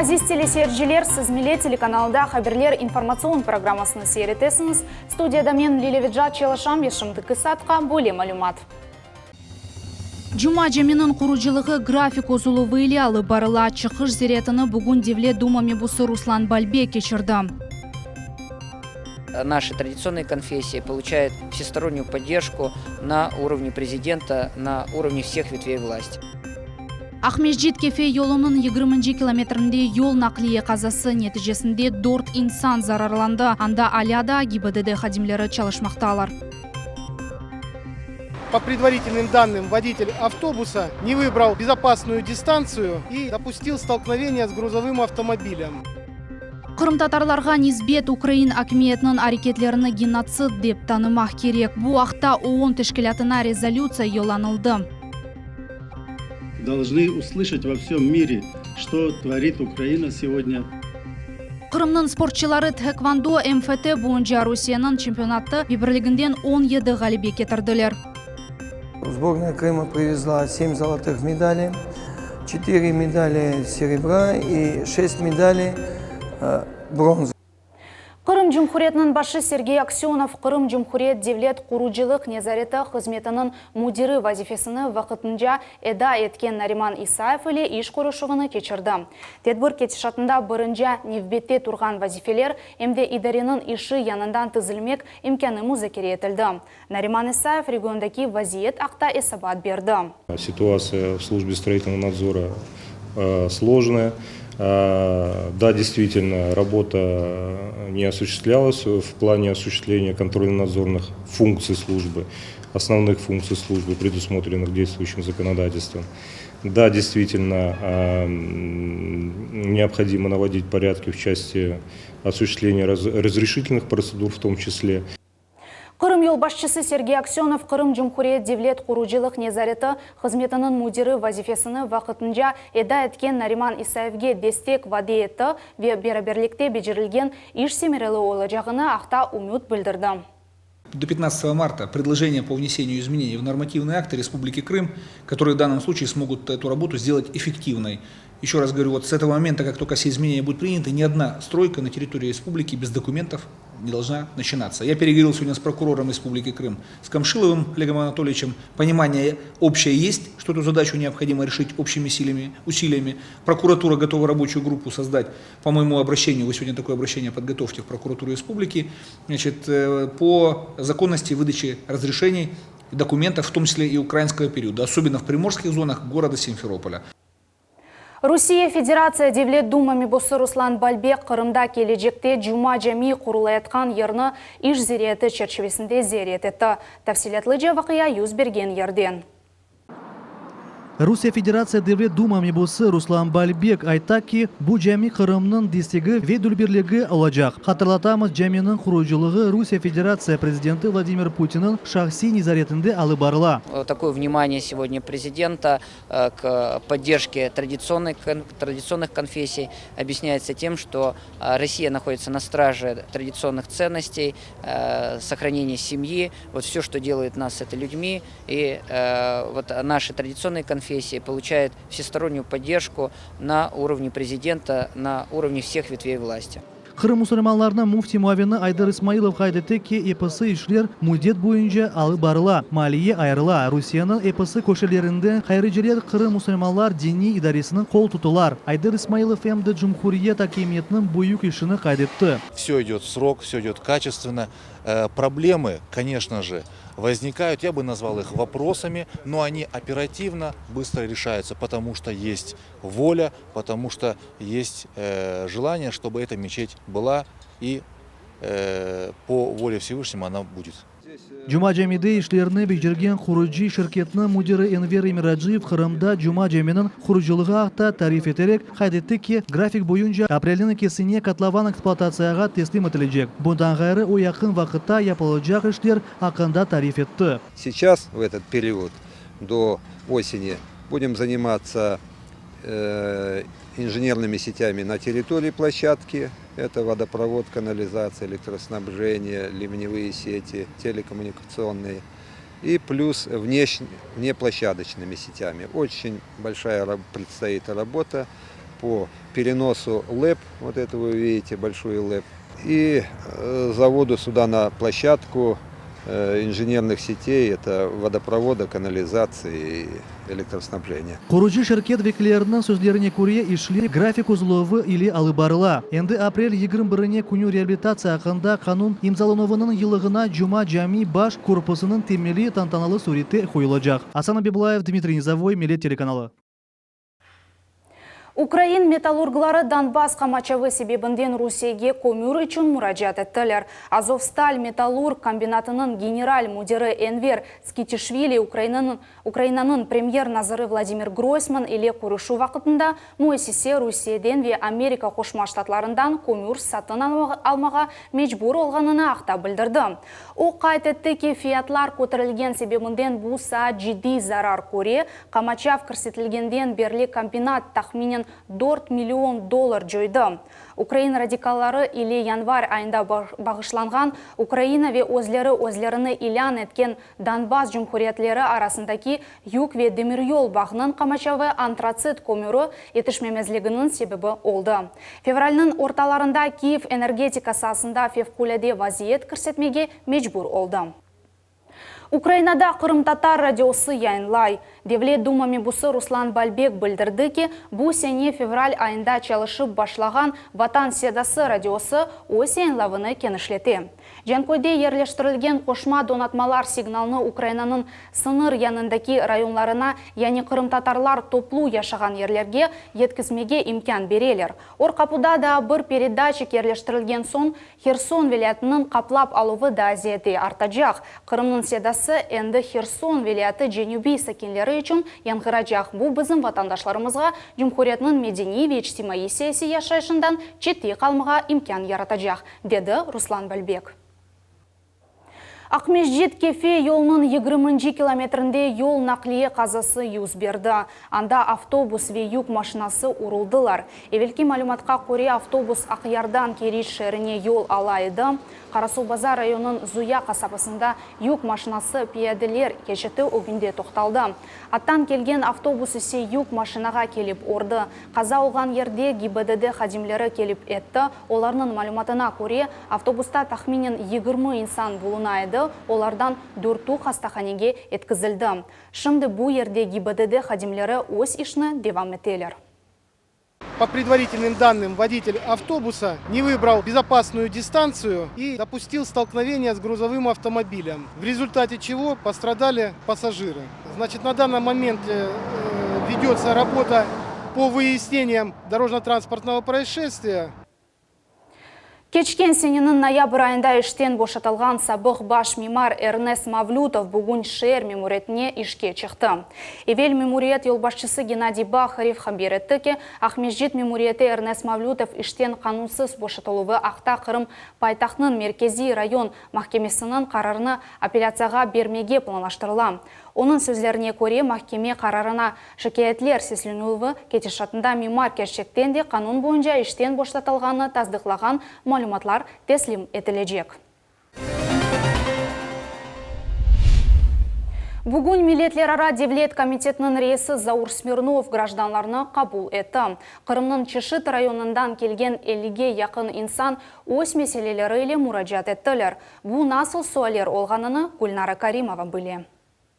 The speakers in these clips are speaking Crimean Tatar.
Aziz teleseyirciler, siz Millet telekanalında Haberler informatsion programmasını seyir etesiñiz. Studiyada men, Lilâ Vecat, çalışam ve şimdiki saatqa böyle malümat. Cuma caminiñ qurucılığı grafik ozuluvı ile alıp barıla. Çıqış ziyaretini bugün Devlet Duma mebusı Ruslan Balbek keçirdi. Наши традиционные конфессии получают всестороннюю поддержку на уровне президента, на уровне всех ветвей власти. Aqmescit-Kefe yolunıñ yigirminci kilometrinde yol naqliye qazası neticesinde dört insan zararlandı. Anda alâ daa GİBDD hadimleri çalışmaqtalar. По предварительным данным, водитель автобуса не выбрал безопасную дистанцию и допустил столкновение с грузовым автомобилем. Qırımtatarlarğa nisbet ukrain akimiyetiniñ areketlerini genotsid dep tanımaq kerek. Bu aqta OON teşkilâtına rezolütsiya yollanıldı. Должны услышать во всем мире, что творит Украина сегодня. Qırımnıñ sportçıları txekvondo MFT boyunca Rusiyeniñ çempionatı ve birliginden 17 ğalebe ketirdiler. Сборная Крыма привезла 7 золотых медалей, 4 медали серебра и 6 медалей бронзы. Qırım Cumhuriyetiniñ başı Sergey Aksönov Qırım Cumhuriyet devlet qurucılıq nezareti hızmetiniñ müdiri vazifesini vaqtınca eda etken Nariman İsayev ile iş körüşüvini keçirdi. Tedbir ketişatında birinci nevbette turğan vazifeler em de idareniñ işi yañıdan tizilmek imkânı muzakere etildi. Nariman İsayev regiondaki vaziyet aqta esabat berdi. Ситуация в службе строительного надзора сложная. Да, действительно, работа не осуществлялась в плане осуществления контрольно-надзорных функций службы, основных функций службы, предусмотренных действующим законодательством. Да, действительно, необходимо наводить порядки в части осуществления разрешительных процедур в том числе. Qırım yolbaşçısı Sergey Aksönov Qırım Cumhuriyet devlet qurucılıq nezareti hızmetiniñ müdiri vazifesini vaqtınca eda etken Nariman İsayevge destek vade etti ve beraberlikte becerilgen iş semereli olacağını aqta ümüt bildirdi. До 15 марта предложение по внесению изменений в нормативные акты Республики Крым, которые в данном случае смогут эту работу сделать эффективной. Еще раз говорю, вот с этого момента, как только все изменения будут приняты, ни одна стройка на территории республики без документов не должна начинаться. Я переговорил сегодня с прокурором Республики Крым, с Камшиловым Олегом Анатольевичем. Понимание общее есть, что эту задачу необходимо решить общими силами, усилиями. Прокуратура готова рабочую группу создать по моему обращению, вы сегодня такое обращение подготовьте в прокуратуру республики, значит, по законности выдачи разрешений и документов, в том числе и украинского периода, особенно в приморских зонах города Симферополя. Rusiye Federatsiya Devlet Duma mebusı Ruslan Balbek Qırımda kelecekte Cuma cami qurulayatqan yerni iş ziyareti çerçivesinde ziyaret etti. Tafsilâtlıca vaqia yüz bergen yerden. Rusiye Federatsiya Devlet Duma mebusı Ruslan Balbek ayta ki, bu cami Qırımnıñ destegi ve dülberligi olacaq. Hatırlatamız, caminiñ qurucılığı Rusiye Federatsiya prezidenti Vladimir Putinniñ şahsiy nezaretinde alıp barıla. Такое внимание сегодня президента к поддержке традиционных, традиционных конфессий объясняется тем, что Россия находится на страже традиционных ценностей, сохранения семьи. Вот все, что делает нас, это людьми. И вот наши традиционные конфессии получают всестороннюю поддержку на уровне президента, на уровне всех ветвей власти. Qırım musulmanlarınıñ müfti muavini Ayder İsmailov qayd etti ki, episi işler müddet boyunca alıp barıla, maliye ayırıla. Rusiyeniñ episi köşelerinden hayriciler Qırım musulmanlar diniy idaresine qol tutılar. Ayder İsmailov em de cumhuriyet akimiyetiniñ büyük işini qayd etti. Все идет в срок, все идет качественно. Проблемы, конечно же, возникают, я бы назвал их вопросами, но они оперативно, быстро решаются, потому что есть воля, потому что есть желание, чтобы эта мечеть была и по воле Всевышнего она будет. Cuma camide işlerni becergen qurucı şirketiniñ müdiri Enver Emiraciyev Qırımda Cuma caminiñ qurucılığı aqta tarif eterek, qayd etti ki, grafik boyunca aprelniñ ekisine kotlovan ekspluatatsiyağa teslim etilecek. Bundan ğayrı, o yaqın vaqıtta yapılacaq işler aqqında tarif etti. Сейчас, в этот период, до осени, будем заниматься инженерными сетями на территории площадки. Это водопровод, канализация, электроснабжение, ливневые сети, телекоммуникационные. И плюс внеплощадочными сетями. Очень большая предстоит работа. по переносу ЛЭП, вот это вы видите, большую ЛЭП, и заводу сюда на площадку инженерных сетей, это водопровода, канализации и электроснабжения. Qurucı şirket vekilleriniñ sözlerine köre, işler grafik uzuluvı ile alıp barıla. Endi aprel 21-ne künü Reabilitatsiya aqqında qanun imzalanuvınıñ yıllığına Cuma Cami baş korpusınıñ temeli tantanalı sürette qoyulacaq. Asan Abiblayev, Dmitriy Nizovoy, Millet telekanalı. Ukrain metallurgları Donbass qamaçavı sebebinden Rusiyege kömür içün muracaat ettiler. Azovstal metallurg kombinatınıñ general müdiri Enver Tskitişvili Ukrainanıñ premyer naziri Vladimir Groysman ile körüşüv vaqtında müessise Rusiyeden ve Amerika Qoşma Ştatlarından kömür satın almağa mecbur olğanını aqta bildirdi. O qayd etti ki, fiyatlar köterilgen sebebinden bu saa ciddiy zarar köre, Qamaçav kirsetilgenden berli kombinat tahminen dört million dollar coydı. Ukrain radikalları ile yanvar ayında bağışlanğan Ukraina ve özleri özlerini ilân etken Donbass cumhuriyetleri arasındaki yük ve demiryol bağınıñ qamaçavı antratsit kömüri yetişmemezliginiñ sebebi oldı. Fevralniñ ortalarında Kiyev energetika saasında fevqulâde vaziyet kirsetmege mecbur oldı. Ukrainada qırımtatar radiosı yayınlay. Devlet Duma mebusı Ruslan Balbek bildirdi ki, bu sene fevral ayında çalışıp başlağan Vatan sedası radiosı öz yayınlavını kenişlete. Canköyde yerleştirilgen qoşma donatmalar signalnı Ukrainanıñ sıñır yanındaki rayonlarına, yani qırımtatarlar toplu yaşağan yerlerge yetkizmege imkân bereler. Orqapuda daa bir peredatçik yerleştirilgen soñ, Herson vilâyetiniñ qaplap aluvı daa ziyade artacaq. Qırımnıñ sedası endi Herson vilâyeti cenübiy sakinleri içün yañğıracaq, bu bizim vatandaşlarımızğa cumhuriyetniñ medeniy ve içtimaiy-siyasiy yaşayışından çette qalmağa imkân yaratacaq, dedi Ruslan Balbek. Aqmescit-Kefe yolunıñ yigirminci kilometrinde yol naqliye qazası yüz berdi. Anda avtobus ve yük maşinası uruldılar. Evelki malümatqa köre, avtobus Aqyardan Keriç şeerine yol ala edi. Qarasuvbazar rayonınıñ Zuya qasabasında yük maşinası piyadeler keçiti ögünde toqtaldı. Attan kelgen avtobus ise yük maşinağa kelip urdı. Qaza olğan yerde GİBDD hadimleri kelip etti. Olarnıñ malümatına köre, avtobusta tahminen 20 insan buluna edi, olardan dörtü hastahanege etkizildi. Şimdi bu yerde GİBDD hadimleri öz işni devam eteler. По предварительным данным, водитель автобуса не выбрал безопасную дистанцию и допустил столкновение с грузовым автомобилем, в результате чего пострадали пассажиры. Значит, на данный момент э, ведется работа по выяснениям дорожно-транспортного происшествия. Keçken seneniñ noyabr ayında işten boşatılğan sabıq baş mimar Ernes Mavlütov bugün şeer memuriyetine işke çıqtı. Evel memuriyet yolbaşçısı Gennadiy Baharev haber etti ki, Aqmescit memuriyeti Ernes Mavlütov işten qanunsız boşatıluvı aqta Qırım paytahtınıñ Merkeziy rayon mahkemesiniñ qararını apellâtsiyağa bermege planlaştırıla. Onıñ sözlerine köre, mahkeme qararına şikâyetler seslenüvi ketişatında mimar kerçekten de qanun boyunca işten boşatılğanını tasdıqlağan malümatlar teslim etilecek. Bugün Milletlerara devlet komitetiniñ reisi Zaur Smirnov grajdanlarnı qabul etti. Qırımnıñ çeşit rayonından kelgen ellige yaqın insan öz meseleleri ile muracaat ettiler. Bu nasıl sualler olğanını Gülnara Karimova bile.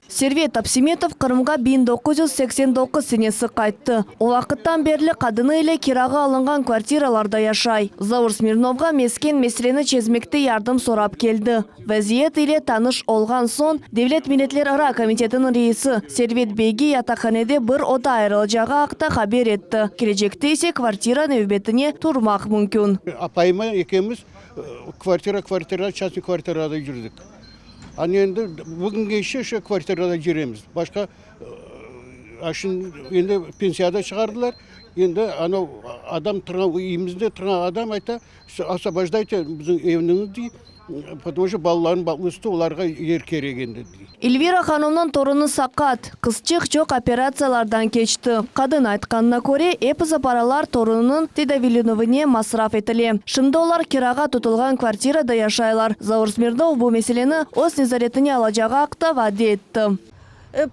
Servet Apsimetov Qırımğa 1989 senesi qayttı. O vaqıttan berli qadını ile kirağa alınğan kvartiralarda yaşay. Zaur Smirnovğa mesken meseleni çezmekte yardım sorap keldi. Vaziyet ile tanış olğan soñ, Devlet milletlerara komitetiniñ reisi Servet beyge yataqhanede bir oda ayırılacağı aqta haber etti. Kelecekte ise kvartira nevbetine turmaq mümkün. Apayım ekemiz kvartira kvartira, çastnıy kvartirada yürdik. Ana endi bugüngece şu kvartirada yüremiz. Başqa şimdi endi pensiyada çıqardılar. Endi anav adam turğan üyümizde turğan adam ayta, osvobojdayte bizim evniñiz dey, потому что balalarım östi, olarğa yer kerek endi dey. Elvira hanımnıñ torunı saqat. Qızçıq çoq operatsiyalardan keçti. Qadın aytqanına köre, episi paralar torunınıñ tedaviylenüvine masraf etile. Şimdi olar kirağa tutulğan kvartirada yaşaylar. Zaur Smirnov bu meseleni öz nezaretine alacağı aqta vade etti.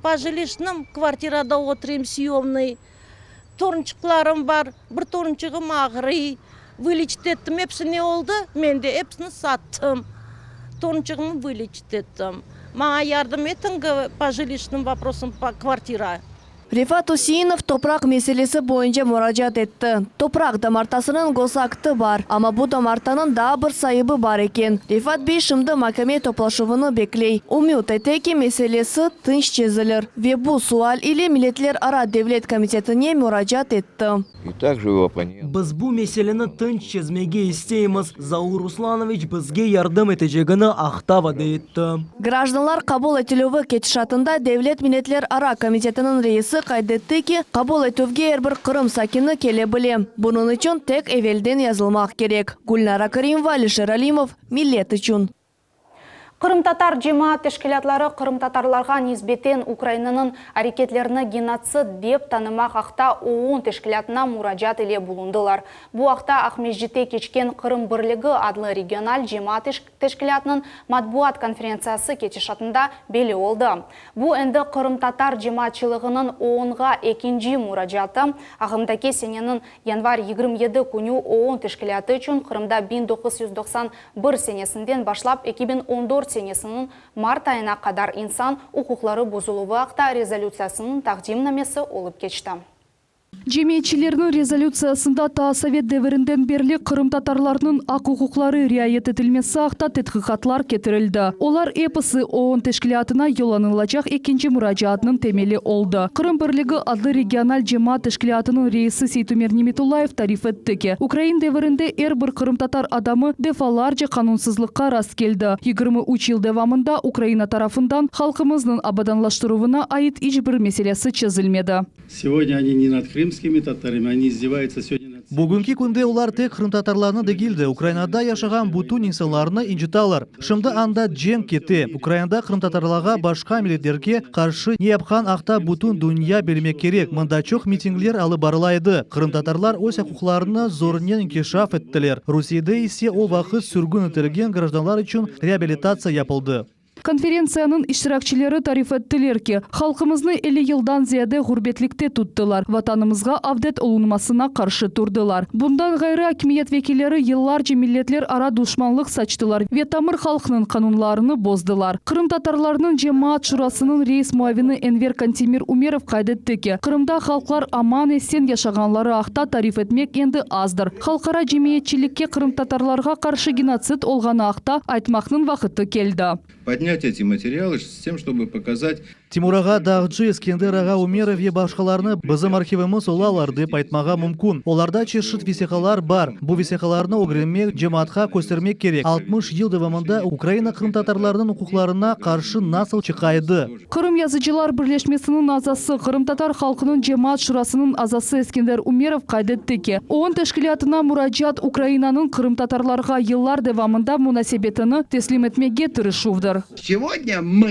Po жилищным kvartirada oturayım, syomnıy. Torunçıqlarım bar, bir torunçığım ağrıy, vıleçit ettim, episi ne oldı, men de episini sattım, torunçığımnı vıleçit ettim. Maña yardım etiñ po жилищным вопросам, po kvartira. Refat Useinov topraq meselesi boyunca muracaat etti. Topraq damartasınıñ gosaktı bar, amma bu damartanıñ daa bir saibi bar eken. Refat bey şimdi makeme toplaşuvını bekley. Ümüt ete ki, meselesi tınç çezilir. Ve bu sual ile Milletlerara devlet komitetine muracaat etti. Biz bu meseleni tınç çezmege isteymiz. Zaur Ruslanoviç bizge yardım etecegini aqta vade etti. Grajdanlar qabul etilüvi ketişatında Devlet milletlerara komitetiniñ reisi qayd etti ki, qabul etüvge er bir Qırım sakini kele bile, bunıñ içün tek evelden yazılmaq kerek. Gülnara Karimova, Alişer Alimov, Millet içün. Qırımtatar cemaat teşkilâtları qırımtatarlarğa nisbeten Ukrainanıñ areketlerini genotsid dep tanımaq aqta OON teşkilâtına muracaat ile bulundılar. Bu aqta Aqmescitte keçken Qırım birligi adlı regional cemaat teşkilâtınıñ matbuat konferentsiyası ketişatında belli oldı. Bu endi qırımtatar cemaatçılığınıñ OONğa ekinci muracaatı. Ağımdaki seneniñ yanvar 27 künü OON teşkilâtı içün Qırımda 1991 senesinden başlap 2014 senesiniñ mart ayına qadar insan uquqları bozuluvı aqta rezolütsiyasınıñ taqdimnamesi olıp keçti. Cemiyetçilerniñ rezolütsiyasında taa sovet devirinden berli qırımtatarlarnıñ aq-uquqları riayet etilmesi aqta tedqiqatlar ketirildi. Olar episi OON teşkilâtına yollanılacaq ekinci muracaatnıñ temeli oldı. Qırım birligi adlı regional cemaat teşkilâtınıñ reisi Seytumer Nimetullayev tarif etti ki, ukrain devirinde er bir qırımtatar adamı defalarca qanunsızlıqqa rast keldi. 23 yıl devamında Ukraina tarafından halqımıznıñ abadanlaştıruvına ait iç bir meselesi çezilmedi. Segodnâ oni ne nad krımskimi tatarami, oni izdevayutsa segodnâ nad. Bugünki künde olar tek qırımtatarlarnı degil de, Ukrainada yaşağan bütün insanlarnı ıncıtalar. Şimdi anda cenk kete, Ukrainada qırımtatarlarğa, başqa milletlerge qarşı ne yapqan aqta bütün dünya bilmek kerek. Mında çoq mitingler alıp barıla edi, qırımtatarlar öz aqquqlarını zornen inkişaf ettiler, Rusiyede ise o vaqıt sürgün etilgen grajdanlar içün reabilitatsiya yapıldı. Konferentsiyanıñ iştirakçileri tarif ettiler ki, halqımıznı 50 yıldan ziyade ğurbetlikte tuttılar, Vatanımızğa avdet olunmasına qarşı turdılar. Bundan ğayrı, akimiyet vekilleri yıllarca milletlerara duşmanlıq saçtılar ve tamır halqnıñ qanunlarını bozdılar. Qırımtatarlarnıñ Cemaat şurasınıñ reis muavini Enver Kantemir Umerov qayd etti ki, Qırımda halqlar aman-esen yaşağanları aqta tarif etmek endi azdır. Halqara cemiyetçilikke qırımtatarlarğa qarşı genotsid olğanı aqta aytmaqnıñ vaqıtı keldi. Podnât eti materialı s tem, ştobı pokazat. Timur ağa Dağcı, Eskender ağa Umerov ve başqalarını bizim arhivimiz olalar, dep aytmağa mümkün. Olarda çeşit vesiqalar bar. Bu vesiqalarnı ögrenmek, cemaatqa köstermek kerek, 60 yıl devamında Ukraina qırımtatarlarnıñ uquqlarına qarşı nasıl çıqa edi. Qırım yazıcılar birleşmesiniñ azası, Qırımtatar halqınıñ cemaat şurasınıñ azası Eskender Umerov qayd etti ki, OON teşkilâtına muracaat Ukrainanıñ qırımtatarlarğa yıllar devamında munasebetini teslim etmege tırışuvdır. Segodnâ mı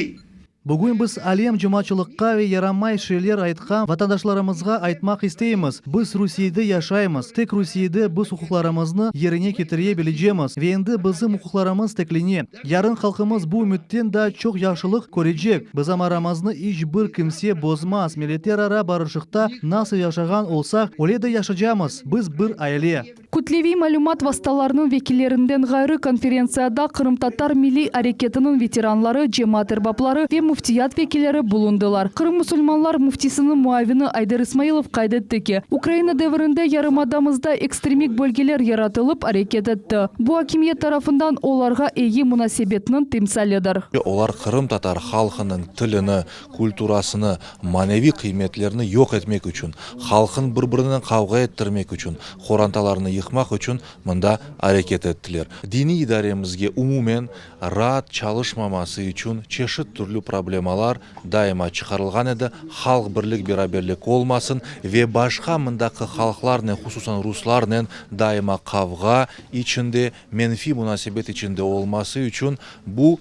Bugün biz alem cemaatçılıqqa ve yaramay şeyler aytqan vatandaşlarımızğa aytmaq isteymiz, biz Rusiyede yaşaymız, tek Rusiyede biz uquqlarımıznı yerine ketire bilecemiz ve endi bizim uquqlarımız teklene. Yarın halqımız bu ümütten daa çoq yahşılıq körecek, bizim aramıznı iç bir kimse bozmaz, milletlerara barışıqta nasıl yaşağan olsaq, öyle de yaşacamız, biz bir aile. Kütleviy malümat vastalarınıñ vekillerinden ğayrı konferentsiyada qırımtatar milliy areketiniñ veteranları, cemaat erbapları ve müftiyat vekilleri bulundılar. Qırım musulmanlar müftisiniñ muavini Ayder İsmailov qayd etti ki, Ukraina devirinde yarımadamızda ekstremik bölgeler yaratılıp areket etti. Bu akimiyet tarafından olarğa eyi munasebetniñ timsalidir. Olar qırımtatar halqınıñ tilini, kulturasını, maneviy qıymetlerini yoq etmek içün, halqın bir-birinen qavğa ettirmek içün, qorantalarnı yıqmaq içün mında areket ettiler. Diniy idaremizge umumen raat çalışmaması içün çeşit türlü problemalar daima çıqarılğan edi, halq birlik-beraberlik olmasın ve başqa mındaki halqlarnen, hususan ruslarnen daima qavğa içinde, menfiy munasebet içinde olması içün bu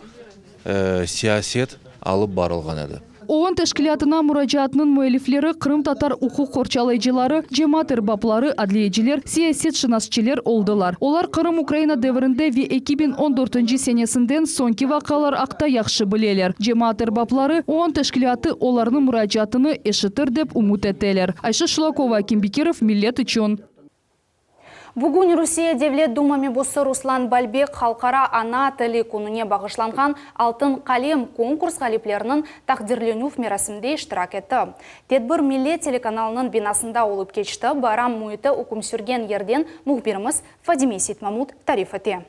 siyaset alıp barılğan edi. OON teşkilâtına muracaatnıñ müellifleri qırımtatar uquq qorçalayıcıları, cemaat erbapları, adliyeciler, siyasetşınasçiler oldılar. Olar Qırım Ukraina devrinde ve 2014 senesinden soñki vaqialar aqta yahşı bileler. Cemaat erbapları, OON teşkilâtı olarnıñ muracaatını eşitir dep ümüt eteler. Ayşe Şulakova, Akim Bekirov, Millet içün. Bugün Rusiye Devlet Duma mebusı Ruslan Balbek Halqara ana tili kününe bağışlanğan Altın qalem konkurs ğalipleriniñ taqdirlenüv merasiminde iştirak etti. Tedbir Millet telekanalınıñ binasında olıp keçti, bayram müiti üküm sürgen yerden mühbirimiz Fadime Seytmamut tarif ete.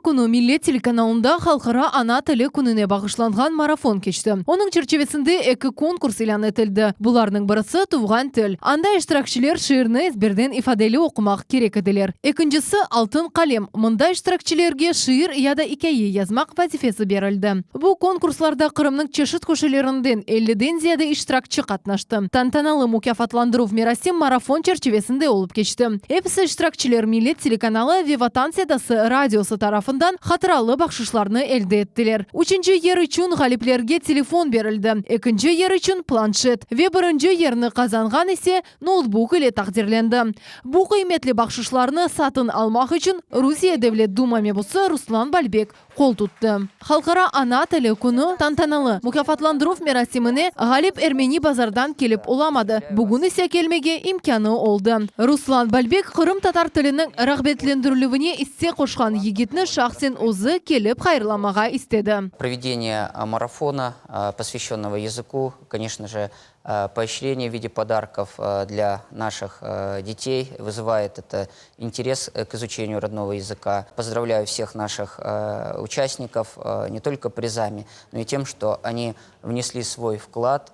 Künü Millet telekanalında Halqara ana tili kününe bağışlanğan marafon keçti. Onıñ çerçivesinde eki konkurs ilân etildi. Bularnıñ birisi, Tuvğan til. Anda iştirakçiler şiirni ezberden ifadeli oqumaq kerek ediler. Ekincisi, Altın qalem. Mında iştirakçilerge şiir ya da ikâye yazmaq vazifesi berildi. Bu konkurslarda Qırımnıñ çeşit köşelerinden elliden ziyade iştirakçi qatnaştı. Tantanalı mukâfatlandıruv merasim marafon çerçivesinde olıp keçti. Episi iştirakçiler Millet telekanalı ve Vatan sedası radiosı tarafından hatıralı bahşışlarnı elde ettiler. Üçünci yer içün ğaliplerge telefon berildi, ekinci yer içün planşet ve birinci yerni qazanğan ise noutbuk ile taqdirlendi. Bu qıymetli bahşışlarnı satın almaq içün Rusiye Devlet Duma mebusı Ruslan Balbek qol tuttı. Halqara ana tili künü tantanalı mukâfatlandıruv merasimine ğalip Ermeni Bazardan kelip olamadı, bugün ise kelmege imkânı oldı. Ruslan Balbek qırımtatar tiliniñ rağbetlendirilüvine isse qoşqan yigitni şahsen özü kelip hayırlamağa istedi. Provedeniye marafona, posvyaşçennogo yazıku, koneçno je, Поощрение в виде подарков для наших детей вызывает это интерес к изучению родного языка. Поздравляю всех наших участников не только призами, но и тем, что они внесли свой вклад,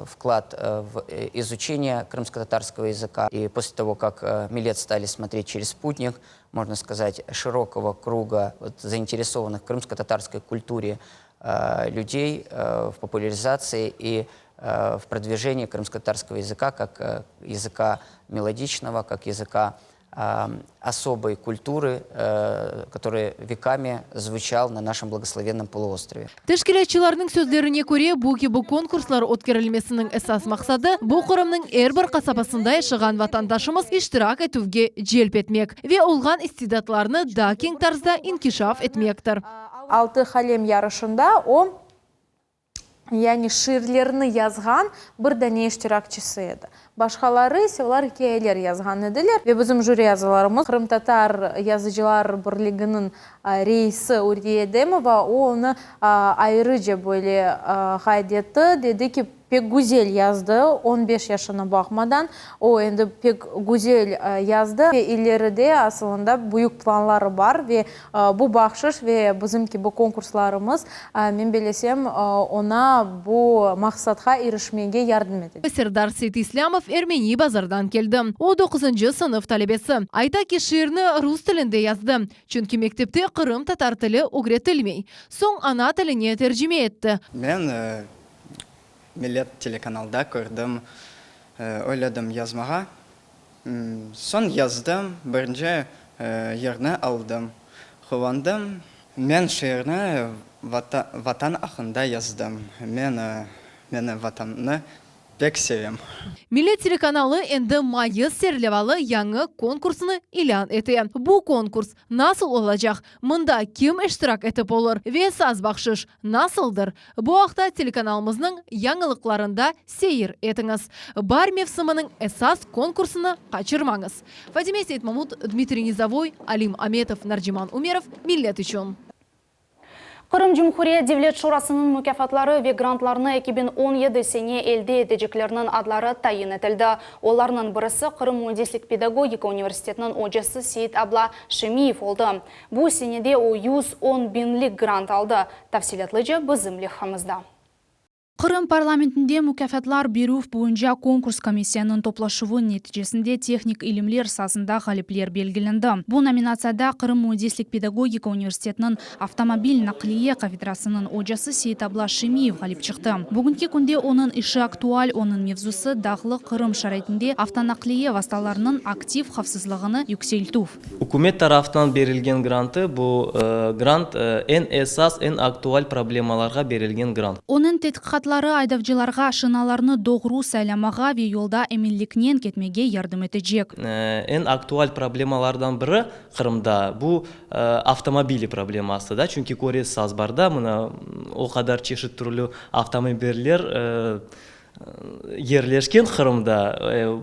вклад в изучение крымско-татарского языка. И после того, как Милет стали смотреть через спутник, можно сказать, широкого круга вот, заинтересованных в крымско-татарской культуре людей в популяризации и в продвижении крымско-татарского языка как языка мелодичного, как языка особой культуры, который веками звучал на нашем благословенном полуострове. Teşkilâtçılarnıñ sözlerine köre, bu kibi konkurslar ötkerilmesiniñ esas maqsadı, bu Qırımnıñ er bir qasabasında yaşağan vatandaşımız iştirak etüvge celp etmek ve olğan istidatlarnı daa keñ tarzda inkişaf etmektir. Altı qalem yarışında o, yani şiirlerni yazğan bir dane iştirakçisi edi. Başqaları ise olar ikâyeler yazğan ediler. Ve bizim jüri azalarımız, Qırımtatar yazıcılar birliginiñ reisi Ürriye Edemova, o onı ayrıca böyle qayd etti, dedi ki, pek güzel yazdı, 15 yaşına baqmadan, o endi pek güzel yazdı ve ileride asılında büyük planları bar ve Bu bahşış ve bizim kibi konkurslarımız, men bellesem, oña bu maqsatqa irişmege yardım etecek. Serdar Seytislâmov Ermeni Bazardan keldi. O, doquzıncı sınıf talebesi. Ayta ki, şiirni rus tilinde yazdı, çünki mektepte qırımtatar tili ögretilmey. Soñ ana tiline tercime etti. Men Millet telekanalda kördim, oyladım yazmağa. Soñ yazdım, birinci yerni aldım. Quvandım. Men şiirni Vatan aqqında yazdım. Men meni Vatannı pek sevem. Millet telekanalı endi mayıs serlevalı yañı konkursını ilân ete. Bu konkurs nasıl olacaq, mında kim iştirak etip olur ve esas bahşış nasıldır? Bu aqta telekanalımıznıñ yañılıqlarında seyir etiñiz. Baar mevsiminiñ esas konkursını qaçırmañız! Fadime Seytmamut, Dmitriy Nizovoy, Alim Ametov, Narciman Umerov, Millet içün. Qırım Cumhuriyet Devlet Şurasınıñ mukâfatları ve grantlarını 2017 sene elde eteceklerniñ adları tayin etildi. Olarnıñ birisi Qırım müendislik-pedagogika universitetiniñ ocası Seit Abla Şemiyev oldı. Bu senede o 110 biñlik grant aldı. Tafsilâtlıca bizim levhamızda. Qırım parlamentinde mukâfatlar berüv boyunca konkurs komissiyanıñ toplaşuvı neticesinde tehnik ilimler saasında ğalipler belgilendi. Bu nominatsiyada Qırım müendislik-pedagogika universitetiniñ avtomobil naqliye kafedrasınıñ ocası Seitabla Şemiyev ğalip çıqtı. Bugünki künde onıñ işi aktual, onıñ mevzusı, dağlı Qırım şaraitinde avtonaqliye vastalarınıñ aktiv havfsızlığını yükseltüv. Ükümet tarafından berilgen grantı, bu grant eñ esas, eñ aktual problemalarğa berilgen grant. Onıñ tedqiqatları. Tedqiqatları aydavcılarğa şinalarnı doğru saylamağa ve yolda eminliknen ketmege yardım etecek. Eñ aktual problemalardan biri Qırımda bu avtomobili probleması da, çünki köresiz azbarda mına o qadar çeşit türlü avtomobiller yerleşken Qırımda.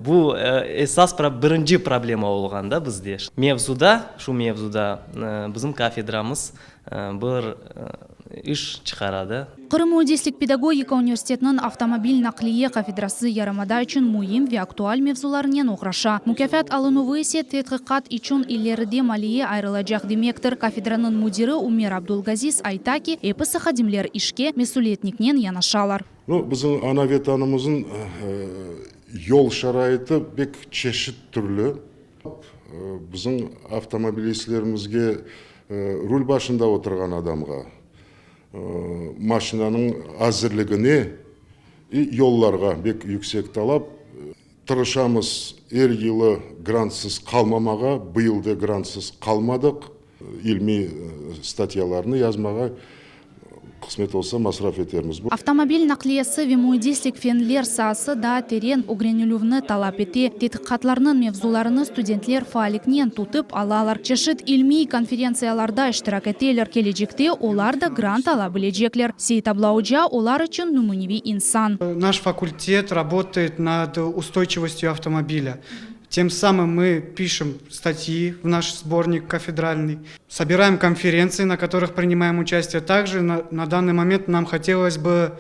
Bu esas birinci problema olğan da bizde. Mevzuda, şu mevzuda bizim kafedramız bir iş çıqara da. Qırım müendislik pedagogika universitetiniñ avtomobil naqliye kafedrası yarımada içün müim ve aktual mevzularnen oğraşa. Mukâfat alınuvı ise tedqiqat içün ileride maliye ayırılacaq demektir. Kafedranıñ müdiri Ümer Abdulgaziz ayta ki, episi hadimler işke mesüliyetniknen yanaşalar. Nu, bizim ana Vetanımızın yol şaraiti pek çeşit türlü. Bizim avtomobilistlerimizge rul başında oturğan adamğa, maşinanıñ azirligine i yollarğa bek yüksek talap. Tırışamız er yılı grantsız qalmamağa, bıyıl da grantsız qalmadıq. İlmiy statyalarnı yazmağa qısmet olsa masraf etermiz. Avtomobil naqliyesi ve müendislik fenler saası daa teren ögrenilüvni talap ete. Tedqiqatlarnıñ mevzularını studentler faalliknen tutıp alalar, çeşit ilmiy konferentsiyalarda iştirak eteler. Kelecekte olar da grant ala bilecekler. Seitabla oca olar içün nümüneviy insan. Naş fakultet rabotaet nad ustoyçivostyu avtomobilâ. Tem samım mı pişem statyi v naş sbornik kafedralnıy, sobiraem konferentsii, na kotorıh prinimaem uçastiye. Takje na dannıy moment nam hotelos bı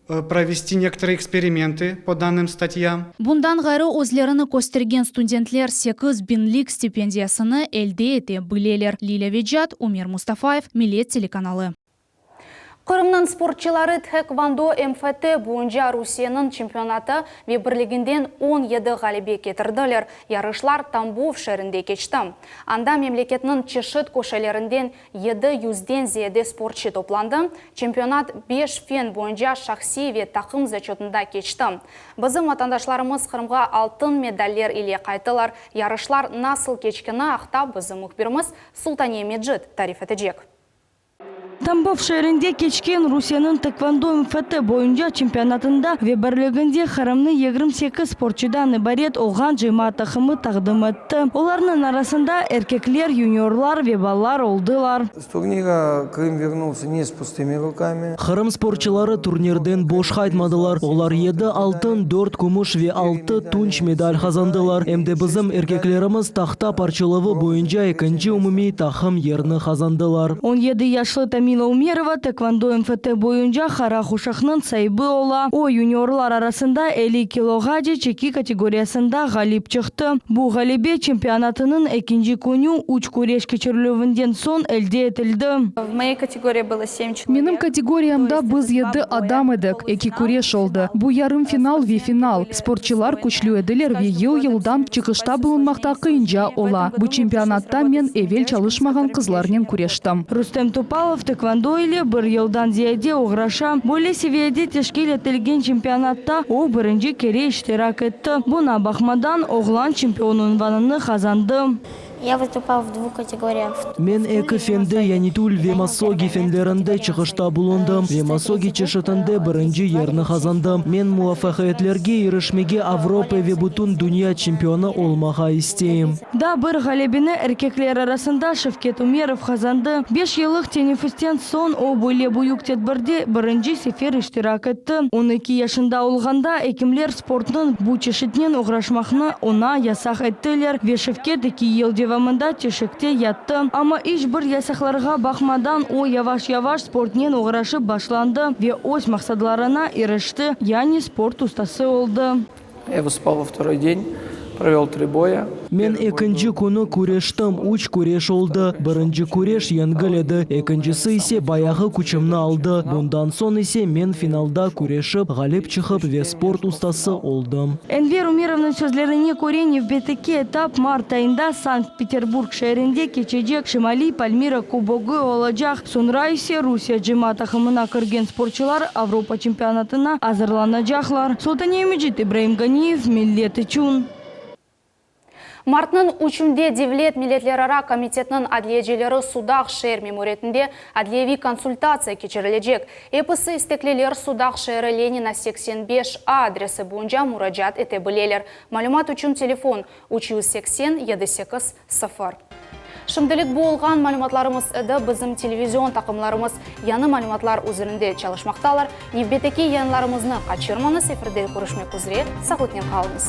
provesti nektoryı eksperimentı po dannım statyam. Bundan ğayrı özlerini köstergen studentler sekiz biñlik stipendiyasını elde ete bileler. Lilâ Vecat, Ümer Mustafayev, Millet telekanalı. Qırımnıñ sportçıları thekvondo MFT boyunca Rusiyeniñ çempionatı ve birliginden 17 ğalebe ketirdiler. Yarışlar Tambov şeerinde keçti. Anda memleketniñ çeşit köşelerinden yedi yüzden ziyade sportçı toplandı. Çempionat beş fen boyunca şahsiy ve taqım zaçötında keçti. Bizim vatandaşlarımız Qırımğa altın medaller ile qayttılar. Yarışlar nasıl keçkeni aqta bizim mühbirimiz Sultaniye Mecit tarif etecek. Tambov şeerinde keçken Rusiyeniñ tekvondo MFT boyunca çempionatında ve birliginde Qırımnı 28 sportçıdan ibaret olğan cıyma taqımı taqdim etti. Olarnıñ arasında erkekler, yuniorlar ve balalar oldılar. S turnira Krım vernulsya ne s pustımı rukami. Qırım sportçıları turnirden boş qaytmadılar. Olar yedi altın, dört kümüş ve altı tunç medal qazandılar. Em de bizim erkeklerimiz tahta parçalavı boyunca ekinci umumiy taqım yerini qazandılar. 17 yaşlı Tamila Umerova tekvondo MFT boyunca qara quşaqnıñ saibi ola. O, yuniorlar arasında 50 kiloğace çeki kategoriyasında ğalip çıqtı. Bu ğalebe çempionatınıñ ekinci künü üç küreş keçirilüvinden soñ elde etildi. V moyey kategoriya bylo sem çelovek. Menim kategoriyamda biz yedi adam edik, eki küreş oldı. Bu yarım final ve final. Sportçılar küçlü ediler ve yıl-yıldan çıqışta bulunmaqta qıyınca ola. Bu çempionatta men evel çalışmağan qızlarnen küreştim. Rustem Topalov tekvondo ile bir yıldan ziyade oğraşa. Böyle seviyede teşkil etilgen çempionatta o birinci kere iştirak etti. Buña baqmadan, oğlan çempion unvanını qazandı. Ya vıstupal v dvuh kategoriyah. Men eki fende, yani tül ve massogi fenlerinde çıqışta bulundım ve massogi çeşitinde birinci yerni qazandım. Men muvafaqiyetlerge irişmege, Avropa ve bütün dünya çempionı olmağa isteyim. Daa bir ğalebeni erkekler arasında Şevket Ümerov qazandı. Beş yıllıq teneffüsten soñ o, böyle büyük tedbirde birinci sefer iştirak etti. On eki yaşında olğanda ekimler Sportnıñ bu çeşitinen oğraşmaqnı oña yasaq ettiler ve Şevket eki yıl devamında töşekte yattı. Amma iç bir yasaqlarğa baqmadan o yavaş-yavaş sportnen oğraşıp başlandı ve öz maqsadlarına irişti, yani sport ustası oldı. Ya vıstupal vo vtoroy den, provel tri boya. Men ekinci künü küreştim, üç küreş oldı. Birinci küreş yengil edi, ekincisi ise bayağı küçümni aldı. Bundan soñ ise men finalda küreşip, ğalip çıqıp ve sport ustası oldım. Enver Umerovnıñ sözlerine köre, nevbetteki etap mart ayında Sankt-Peterburg şeerinde keçecek Şimaliy Palmira Kubogı olacaq, soñra ise Rusiye cema taqımına kirgen sportçılar Avropa çempionatına azırlanacaqlar. Sultaniye Mecit, İbraim Ganiyev, Millet içün. Martnıñ üçünde Devlet milletlerara komitetiniñ adliyecileri Sudaq şeer memuriyetinde adliyeviy konsultatsiya keçirilecek. Episi istekliler Sudaq şeeri Lenina 85 a adresi boyunca muracaat ete bileler. Malümat içün telefon, 380 78 sıfır. Şimdilik bu olğan malümatlarımız edi. Bizim televizion taqımlarımız yañı malümatlar üzerinde çalışmaqtalar. Nevbetteki yayınlarımıznı qaçırmañız, efirde körüşmek üzre, sağlıqnen qalıñız.